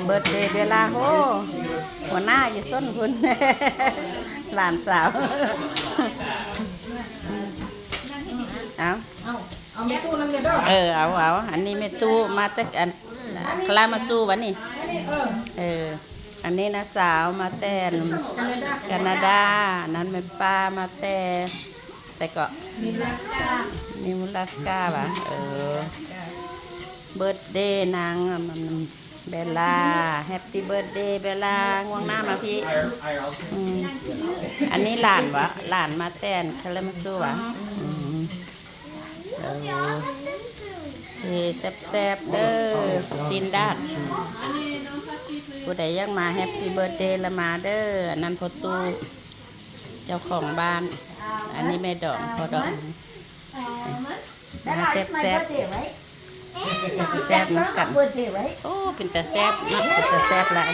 ເບີດເດເບລາ ໂຫ ຫົວໜ້າຢູ່ຊົນພຸ້ນ ຫຼານສາວ ເອົາ ເອົາແມ່ຕູ້ນຳເດີ. ເອີ ເອົາ ເອົາ ອັນນີ້ແມ່ຕູ້ມາແຕ່ອັນ ຄາລາມາຊູ ຫວານີ້. ເອີ ເອີ ອັນນີ້ນ້າສາວມາແຕ່ ການາດາ ການາດາ. ນັ້ນແມ່ປ້າມາແຕ່ ໃສເກາະ ນິບຣາສກາ ນິບຣາສກາຫວາ. ເອີ ເບີດເດນາງ ເບລາ ແຮັບປີ້ເບີດເດເບລາ. ງ່ວງໜ້າມາພີ້. ອືມ ອັນນີ້ຫຼານຫວາ ຫຼານມາແຕ່ຄາລາມາຊູຫວາ. ອືມ ເອີ ເອີ ແຊບໆເດີ ຊີ້ນດາດ. ຜູ້ໃດຢາກມາແຮັບປີ້ເບີດເດລະມາເດີ. ອັນນັ້ນພໍ່ຕູ້ ເຈົ້າຂອງບ້ານ. ອັນນີ້ແມ່ດອງ ພໍ່ດອງ. ມາແຊບໆ ແຊບນຳກັນ. ໂອ້ ເປັນຕາແຊບເນາະ ເປັນຕາແຊບຫຼາຍ.